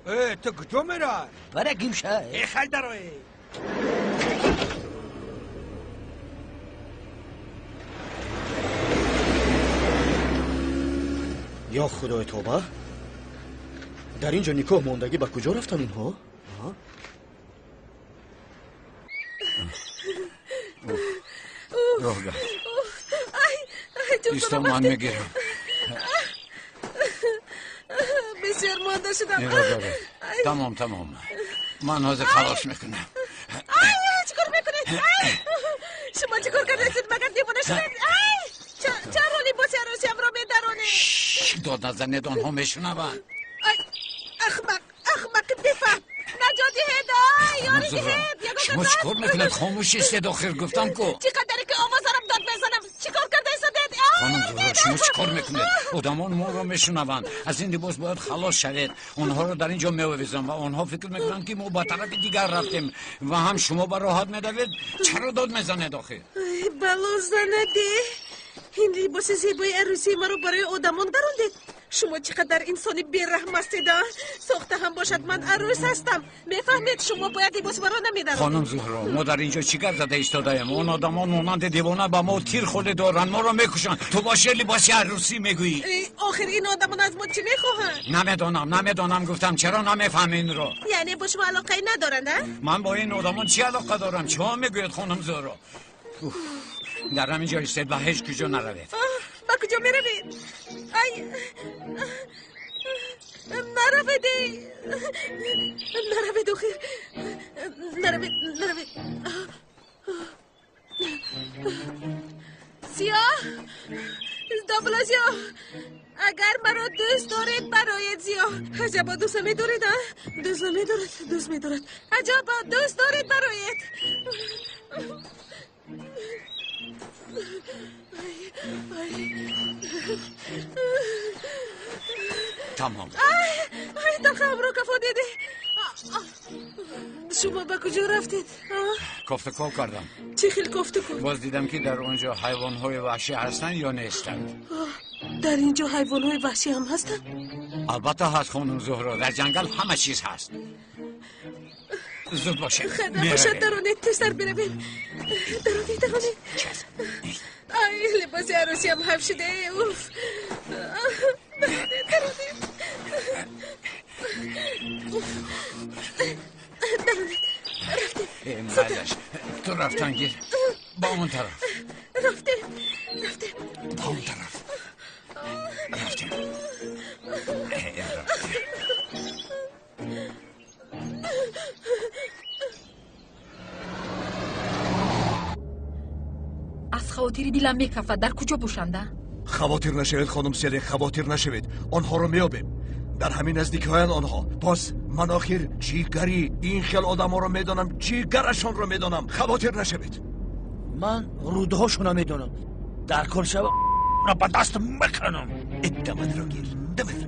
Э, ту куҷо мерай? Бара гимша. Э, хай дарои. Ё худои тоба, дар ин ҷо никоҳ мондагӣ, ба куҷо рафтан инҳо? Роҳ гашт. Исто, ман мегирам. Бисёр монда шудам. Тамом, тамом, ман ҳозир халос мекунам. Чӣ кор мекунед? Шумо чӣ кор кардаед? Магар девона шудед? Чаро либоси арӯсиамро медаронед? Дод назанед, онҳо мешунаванд. Ахмақ, ахмақи бефаҳм, наҷот диҳед, ёрӣ диҳед. Шумо чӣ кор мекунед? Хомӯш истед, охир гуфтам ку. Чӣ қадаре ки овозарам дод мезанам, чӣ кор карда истодед? Хонум Зуҳро, шумо чӣ кор мекунед? Одамон моро мешунаванд. Аз ин либос бояд халос шавед. Онҳоро дар ин ҷо меовезам ва онҳо фикр мекунанд, ки мо ба тарафи дигар рафтем ва ҳам шумо ба роҳат медавед. Чаро дод мезанед охир? Бало занаде, ин либоси зебои арӯсии маро барои одамон дарондед. Шумо чӣ қадар инсони бераҳм ҳастед! Сохта ҳам бошад, ман арӯс ҳастам, мефаҳмед? Шумо бояд либоси маро намедаронед. Хонум Зуҳро, мо дар ин ҷо чӣ гап зада истодаем? Он одамон монанди девона ба мо тир холе доранд, моро мекушанд. Ту боше либоси арӯсӣ мегӯӣ. Охир ин одамон аз мо чӣ мехоҳанд? Намедонам, намедонам, гуфтам, чаро намефаҳми инро? Яъне бо шумо алоқае надоранд, а? Ман бо ин одамон чӣ алоқа дорам? Чиҳо мегӯед, хонум Зуҳро? Дар ҳамин ҷо истед ва ҳеҷ куҷо наравед. Ба куҷо меравед? Ай, наравед, наравед, охир наравед, наравед. Зиё, домла Зиё, агар маро дӯст доред, бароед. Зиё, аҷабо, дӯст намедоред? А, дӯст намедорад, дӯст медорад. Аҷабо, дӯст доред, бароед. Тамом. Ай, талхаамро кафо диде. Шумо ба куҷо рафтед? Кофтуков кардам. Чӣ хел кофтуков? Боз дидам, ки дар он ҷо ҳайвонҳои ваҳшӣ ҳастанд ё нестанд. Дар ин ҷо ҳайвонҳои ваҳшӣ ҳам ҳастанд? Албатта ҳаст, хонум Зуҳро, дар ҷангал ҳама чиз ҳаст. Зуд бошед. Хайр набошад, даронед, тезтар биравем. Даронед, даронед. Ай, либоси арӯсиам ҳайф шуде. Уф. Даронед, даронед. Даронед. Рафтем. Майлаш, ту рафтан гир. Ба он тараф. Рафтем, рафтем. Ба он тараф. Рафтем. Рафтем. Аз хавотири дилам мекафад. Дар куҷо бошанда? Хавотир нашавед, хонум Селин, хавотир нашавед. Онҳоро меёбем. Дар ҳамин наздикиҳоянд онҳо. Боз ман охир ҷигари ин хел одамҳоро медонам, ҷигарашонро медонам. Хавотир нашавед. Ман рӯдҳошонро медонам. Дар кор шава ба даст мекунам. Дамадро гир, дамадро.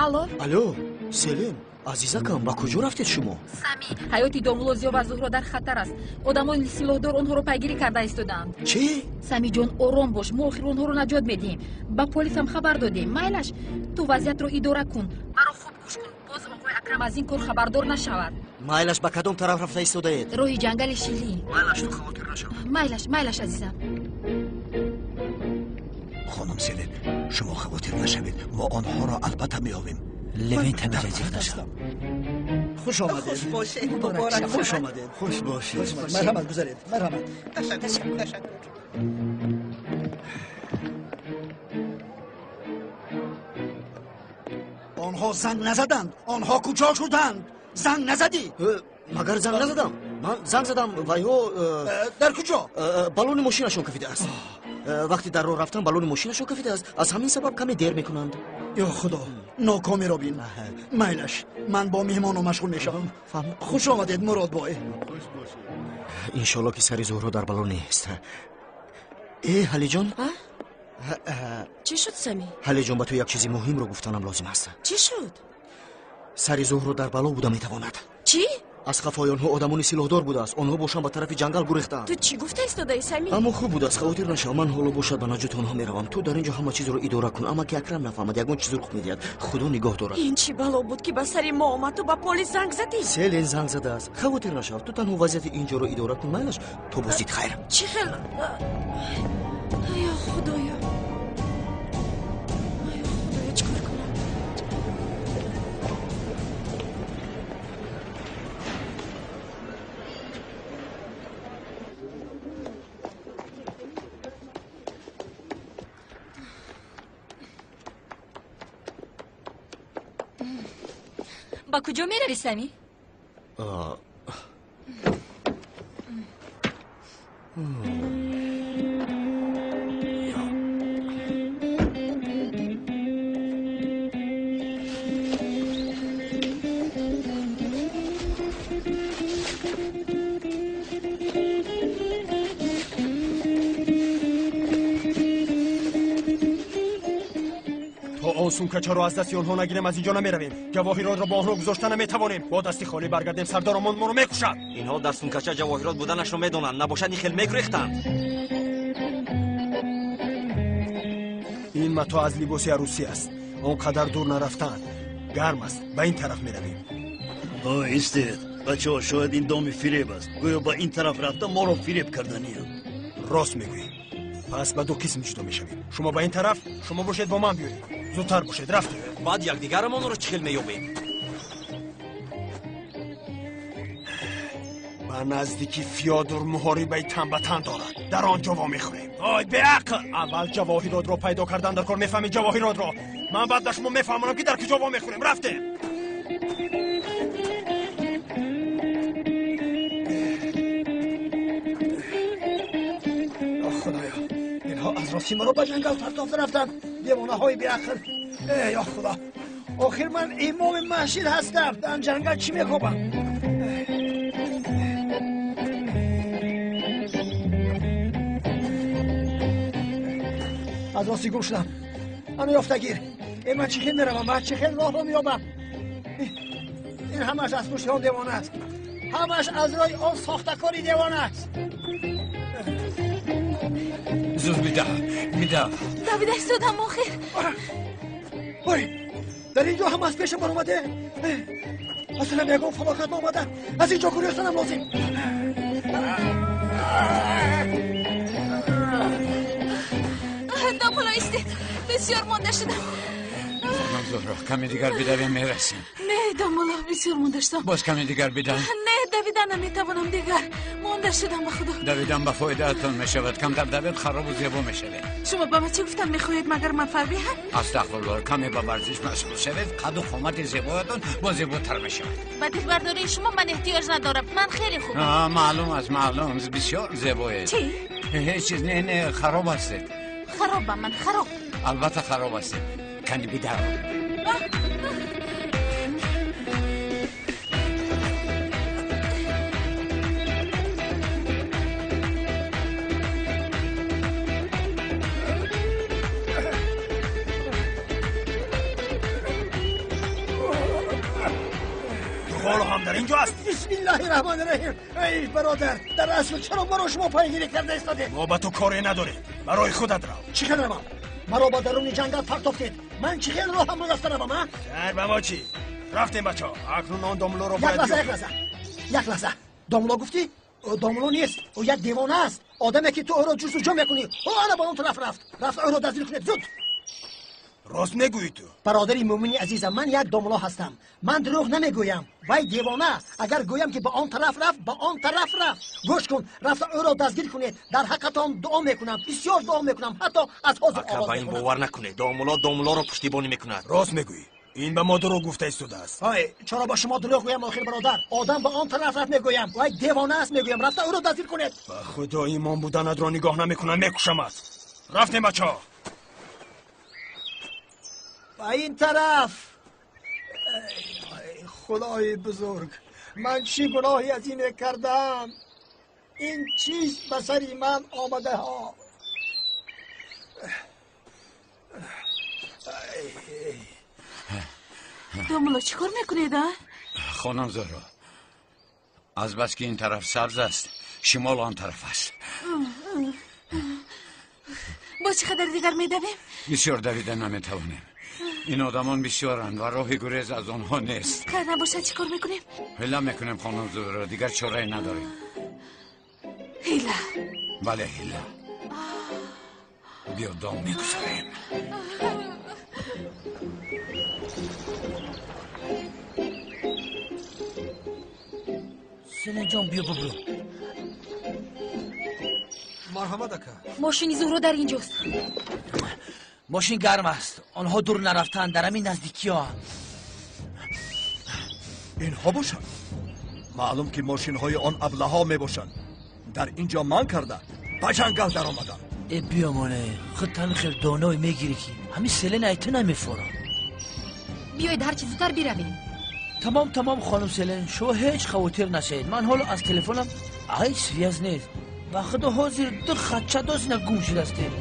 Алло? Алло, Селин, азизакам, ба куҷо рафтед шумо? Сами, ҳаёти домулло Зиё ва Зуҳро дар хатар аст. Одамони силоҳдор онҳоро пайгирӣ карда истодаанд. Чӣ? Самиҷон, ором бош, мо охир онҳоро наҷот медиҳем. Ба полисам хабар додем. Майлаш, ту вазъиятро идора кун. Маро хуб гӯш кун. Боз оғои Акрам аз ин кор хабардор нашавад. Майлаш, ба кадом тараф рафта истодаед? Роҳи ҷангали Шилӣ. Майлаш, ту хавотир нашав. Майлаш, майлаш, азизам. Хонум Селин, шумо хавотир нашавед. Мо онҳоро албатта меёбем. Левин тамиҷа нашав. Хуш омадед. Хуш бошед, муборак. Хуш омадед. Хуш бошед. Марҳамат, гузаред. Марҳамат. Ташаккур, ташаккур. Онҳо занг назаданд. Онҳо куҷо шуданд? Занг назадӣ? Магар занг назадам? Ман занг задам ва ё дар куҷо? Балони мошинашон кафидааст. Вақте дар роҳ рафтам, балони мошинашон кафидааст. Аз ҳамин сабаб каме дер мекунанд. Ё худо, нокомиро бин. Майлаш, ман бо меҳмоно машғул мешавам. Хуш омадед, Муродбой. Иншолло ки сари Зуҳро дар бало нест. Э, Ҳалиҷон? Чӣ шуд, Сами? Ҳалиҷон, ба ту як чизи муҳимро гуфтанам лозим аст. Чӣ шуд? Сари Зуҳро дар бало буда метавонад. Чӣ? Аз қафои онҳо одамони силоҳдор будааст. Онҳо бошанд ба тарафи ҷангал гурехтаанд. Ту чӣ гуфта истодаӣ, Сами? Аммо хуб будааст, хавотир нашав. Ман ҳоло бошад ба наҷоти онҳо меравам. Ту дар ин ҷо ҳама чизро идора кун. Аммо ки Акрам нафаҳмад, ягон чиз рух медиҳад. Худо нигоҳ дорад. Ин чӣ бало буд, ки ба сари мо омад? Ту ба полис занг задӣ? Селин занг задааст. Хавотир нашав. Ту танҳо вазъияти ин ҷоро идора кун. Майлаш, то боздид хайр. Чӣ хел? Ё худоё, ё худоё, чӣ кор кунам? Ба куҷо меравӣ, Сами? Сумкачаро аз дасти онҳо нагирем, аз инҷо намеравем. Ҷавоҳиротро бо онҳо гузошта наметавонем. Бо дасти холӣ баргардем, сардаромон моро мекушад. Инҳо дар сумкача ҷавоҳирот буданашро медонанд. Набошад, ин хел мегурехтанд. Ин матоъ аз либоси арӯсӣ аст. Он қадар дур нарафтанд. Гарм аст, ба ин тараф меравем. Истед, бачаҳо, шояд ин доми фиреб аст. Гӯё ба ин тараф рафта моро фиреб карданиям. Рост мегӯӣ. Пас ба ду қисм ҷудо мешавем. Шумо ба ин тараф, шумо бошед бо ман биёед. Зудтар бошед, рафтем. Баъд якдигарамонро чӣ хел меёбем? Ба наздики Фёдор муҳорибаи тан ба тан дорад. Дар он ҷо вомехӯрем. Ой, беақл! Аввал ҷавоҳиротро пайдо кардан дар кор, мефаҳмӣ ҷавоҳиротро? Ман баъд ба шумо мефаҳмонам, ки дар куҷо вомехӯрем. Рафтем. Худоё, инҳо аз рости маро ба ҷангал партофта рафтанд. Девонаҳои беақл. Эй, ё худо, охир ман имоми масҷид ҳастам. Дар ҷангал чӣ мехобам? Аз рости гум шудам. Ана ёфтагир. Э, ман чӣ хел меравам? Ман чӣ хел роҳро меёбам? Ин ҳамаш аз пушти он девона аст. Ҳамаш аз роҳи он сохтакори девона аст. Зуд бида, бида. Давида истодам охир. Ой, дар ин ҷо ҳам аз пешам баромаде. Аслан ягон фалокат омада. Аз ин ҷо гурехтанам лозим. Домулло, истед, бисёр монда шудам. Хонум Зуҳро, каме дигар бидавем, мерасем. Не, домулло, бисёр монда шудам. Боз каме дигар бидам. Не, давидан наметавонам дигар. Монда шудам, ба худо. Давидан ба фоидаатон мешавад. Камтар давед, харобу зебо мешавед. Шумо ба ман чӣ гуфтан мехоҳед, магар ман фарбиҳам? Астағфируллоҳ, каме ба варзиш машғул шавед, қаду қомати зебоятон боз зеботар мешавад. Ба дилбардории шумо ман эҳтиёҷ надорам. Ман хеле хубам. Маълум аст, маълум, бисёр зебоед. Чӣ? Ҳеҷ чиз, не, не, хароб ҳастед. Харобам ман, хароб. Албатта хароб ҳастед. Кани бидар. Ҳоло ҳам дар ин ҷо аст. Бисмиллаҳи раҳмони раҳим. Эй бародар, дар асл чаро маро шумо пайгирӣ карда истодед? Мо ба ту коре надорем. Барои худат рав. Чӣ хел равам? Маро ба даруни ҷангал партофтед. Ман чӣ хел роҳамро рафта равам, а? Хайр, ба мо чӣ? Рафтем, бачаҳо. Акнун он домлоро бояд... Як лаҳза, як лаҳза, як лаҳза. Домло гуфтӣ? Домло нест, ӯ як девона аст. Одаме ки ту ӯро ҷустуҷӯ мекунӣ. Ӯ ана ба он тараф рафт. Рафт, ӯро дастгир кунед, зуд. Рост мегӯӣ ту? Бародари мӯмини азизам, ман як домло ҳастам. Ман дурӯғ намегӯям. Вай девона аст. Агар гӯям ки ба он тараф рафт, ба он тараф рафт. Гӯш кун, рафта ӯро дастгир кунед. Дар ҳаққатон дуо мекунам, бисёр дуо мекунам, ҳатто аз ҳозир Ака, оғоз ба ин мекунам. бовар накунед. Домулло домуллоро пуштибонӣ мекунад. Рост мегӯӣ. Ин ба мо дурӯғ гуфта истодааст. Ой, чаро ба шумо дурӯғ гӯям, охир бародар? Одам ба он тараф рафт мегӯям. Вай девона аст мегӯям. Рафта ӯро дастгир кунед. Ба худо имон буданатро нигоҳ намекунам, мекушамат. Рафтем, бачаҳо. Ба ин тараф. Эй худои бузург, ман чӣ гуноҳе аз ине кардам? Ин чиз ба сари ман омадаҳо. Домулло, чӣ кор мекунед, а? Хонум Зуҳро, аз бас ки ин тараф сабз аст, шимол он тараф аст. Боз чӣ қадар дигар медавем? Бисёр давида наметавонем. Ин одамон бисёранд ва роҳи гурез аз онҳо нест. Хайр набошад, чӣ кор мекунем? Ҳила мекунем, хонум Зуҳро, дигар чорае надорем. Ҳила? Бале, ҳила. Биё, дом мегузорем. Селинҷон, биё бубру. Марҳамат, ака. Мошини Зуҳро дар ин ҷост. Мошин гарм аст. Онҳо дур нарафтанд, дар ҳамин наздикиҳо. Инҳо бошанд? Маълум ки мошинҳои он аблаҳо мебошанд. Дар ин ҷо ман карда ба ҷангал даромадам. Э, биёмоне, худ тани хел доное мегирӣ ки ҳамин селен ай ту намефорам. Биёед ҳарчи зудтар биравем. Тамом, тамом, хонум Селен, шумо ҳеҷ хавотир нашавед. Ман ҳоло аз телефонам ҳеҷ связь нест. Ба худо ҳозир ду хатча дозина гум шудастем.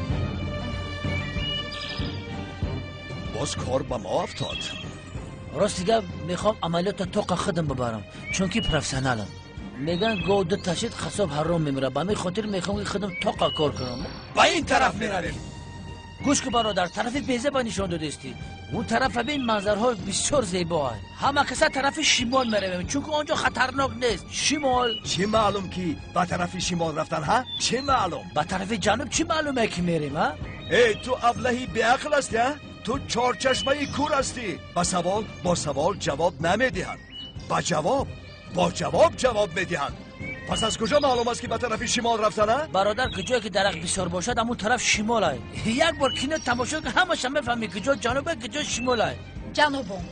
Боз кор ба мо афтод. Рости гап, мехоҳам амалиётро тоқа худам бибарам, чунки профессионалам. Мегӯянд гов ду ташид қассоб ҳаром мемирад. Ба ҳамин хотир мехоҳам ки худам тоқа кор кунам. Ба ин тараф меравем. Гӯш кун, бародар, тарафи безеба нишон додистӣ. Он тарафа бин, манзарҳо бисёр зебоанд. Ҳама каса тарафи шимол меравем, чунки он ҷо хатарнок нест. Шимол. Чӣ маълум ки ба тарафи шимол рафтан, ҳа? Чӣ маълум? Ба тарафи ҷануб чӣ маълуме ки мерем, ҳа? Эй, ту аблаҳи беақл ҳастӣ, ҳа? Ту чорчашмаи кур ҳастӣ. Ба савол бо савол ҷавоб намедиҳанд. Ба ҷавоб бо ҷавоб ҷавоб медиҳанд. Пас аз куҷо маълум аст ки ба тарафи шимол рафтан, а? Бародар, куҷое ки дарахт бисёр бошад, ҳамон тараф шимол ай. Як бор кино тамошо кун, ҳамаша мефаҳмӣ куҷо ҷанубе, куҷо шимол ай. Ҷанобон,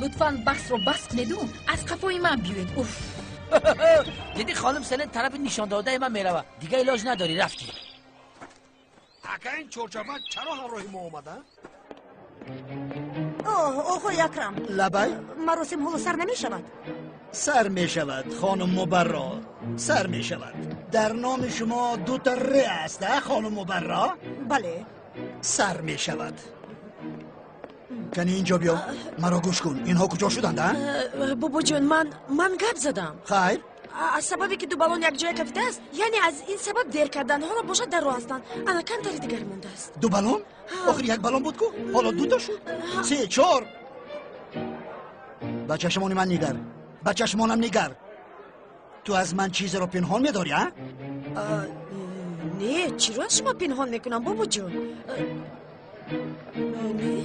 лутфан баҳсро бас кунеду аз қафои ман биёед. Уф! Дидӣ, хонум Селен тарафи нишондодаи ман мерава. Дигар илоҷ надорӣ, рафтӣ. Ака, ин чорчаба чаро ҳамроҳи мо омада? Оҳ, оғои Акрам. Лабай? Маросим ҳоло сар намешавад? Сар мешавад, хонум Мубарро, сар мешавад. Дар номи шумо дута р аст, а, хонум Мубарро? Бале. Сар мешавад. Кани инҷо биё, маро гӯш кун. Инҳо куҷо шуданд, а? Бобоҷон, ман гап задам. Хайр. Аз сабабе ки ду баллон якҷоя кафидааст, яъне аз ин сабаб дер карданд. Ҳоло бошад дар роҳ ҳастанд. Ана камтари дигар мондааст. Ду баллон? Охир як баллон буд ку, ҳоло дута шуд. Се, чор. Ба чашмони ман нигар, ба чашмонам нигар. Ту аз ман чизеро пинҳон медорӣ, а? Не, чиро аз шумо пинҳон мекунам, бобоҷон? Не.